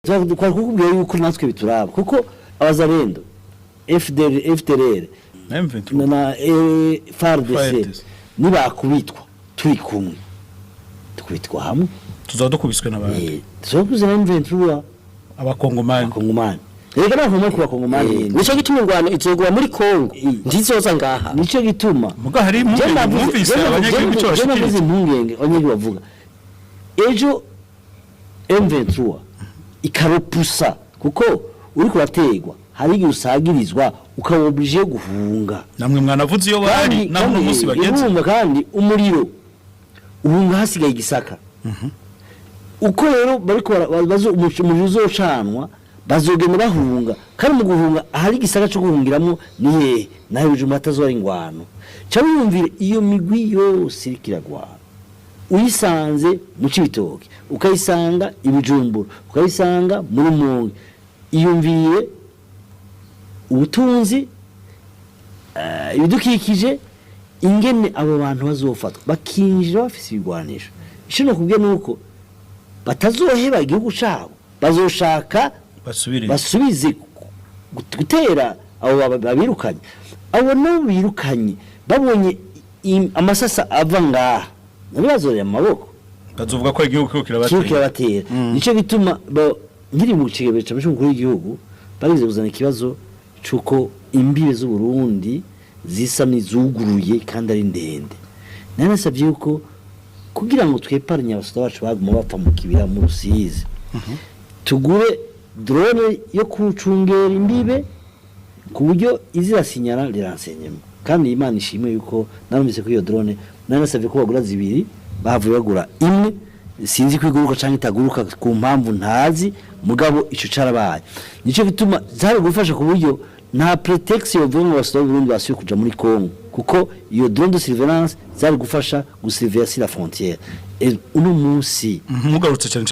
Twari kukubwira yuko natwe bituraba, kuko Abazarendo, FDR, FDLR na M23 na FARDC FARDC. Nibakubitwa turi kumwe, tukubitwa hamwe. Tuzaba dukubiswe n'abandi. Tuzokuze na M23. Abakongomani. Abakongomani reka n'abakongomani ku bakongomani. Nico gituma ingwano izogwa muri Kongo, ntizoza ngaha. Nico gituma Muga hari Je impungenge mwumvise abanyagihugu icyo je navuze bashikiriza. Impungenge abanyagihugu bavuga, ejo M23 ikaropusa, kuko uri kurategwa, hari igihe usagirizwa, ukaba obligé guhunga. Namwe mwanavuze iyo bari naho uno munsi bageze. Urumva, kandi umuriro uhunga hasigaye igisaka. Uko rero bariko umuriro uzocanwa, bazogenda bahunga, kandi mu guhunga ahari igisaka cyo guhungiramo ni hehe? Naho Bujumbura hatazora ingwano. Ca wiyumvire iyo migwi yose iriko iragwana, uyisanze mu Cibitoke, ukayisanga i Bujumbura, ukayisanga muri Rumonge, iyumvire ubutunzi, ibidukikije, ingene abo bantu bazofatwa bakinjira bafise ibigwanisho. Ico nokubwiye nuko batazoheba igihugu cabo, bazoshaka basubire basubize gutera abo babirukanye. Abo nabo birukanye babonye amasasa ava ngaha, nabo bazorera amaboko. Bazovuga ko igihugu kiriko kiriko kirabatera. Kirabatera. Nico gituma nkiri mu kigebe c'umukuru w'igihugu barize kuzana ikibazo c'uko imbibe z'Uburundi zisa n'izuguruye kandi ari ndende. Nari nasabye yuko kugira ngo tweparanye abasoda bacu baguma bapfa mu kibira, mu Rusizi, tugure drone yo kucungera imbibe ku buryo izirasinyara riransenyema. Kandi Imana ishimwe yuko narumvise ko iyo drone, nari nasabye ko bagura zibiri, bahavuye bagura imwe. Sinzi ko iguruka canke itaguruka ku mpamvu ntazi, mugabo ico carabaye. Nico gituma zari gufasha ku buryo nta prétexte yovuga ngo abasoda b'Uburundi basubiye kuja muri Congo, kuko iyo drone de surveillance zari gufasha gusurveiller sur la frontière. Et uno munsi Mugarutse cyane.